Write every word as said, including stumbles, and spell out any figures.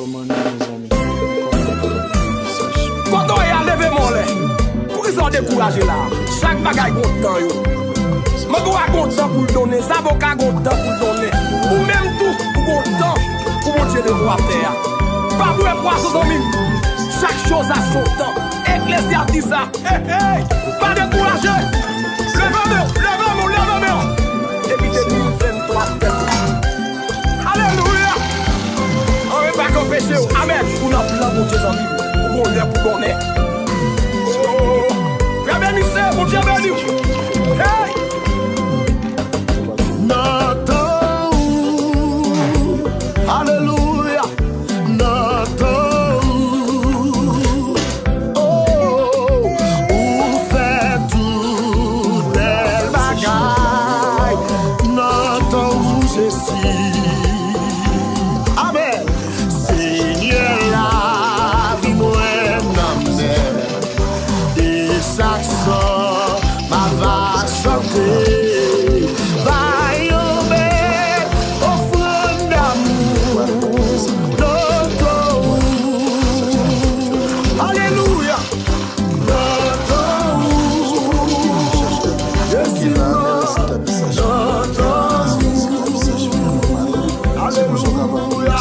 Kòman nou, mezanmi? Kòman nou, mesaj? Kote w ye a, leve men w anlè. Poukisa w dekouraje la a? Chak bagay gon tan yo. Mango a gon tan pou l donnen, zaboka gon tan pou l donnen. Ou menm tou, ou gon tan pou Bondye leve w atè a. Pa bwè pwason, zanmi m. Chaque chose a son temps. Eklezyatis di sa. Hey, hey! Pa dekouraje! Leve men w, leve men w, leve men w! Depi de mil venntwa tèt ou. Alelouya! Anyen pa ka anpeche w. Amèn. Ou nan plan Bondye, zanmi m. Ou gon lè pou donnen. Oh, Bondye beni se, Bondye beni w. Hey! Nan tan ou. Alelouya. Nan tan ou, oh, ou fè tout bèl bagay. Nan tan ou, Jezi. Amèn. Senyè, lavi mwen nan men. E chak sò m a va chante, va yon bèl ofrann damou. Alelouya. Alelouya.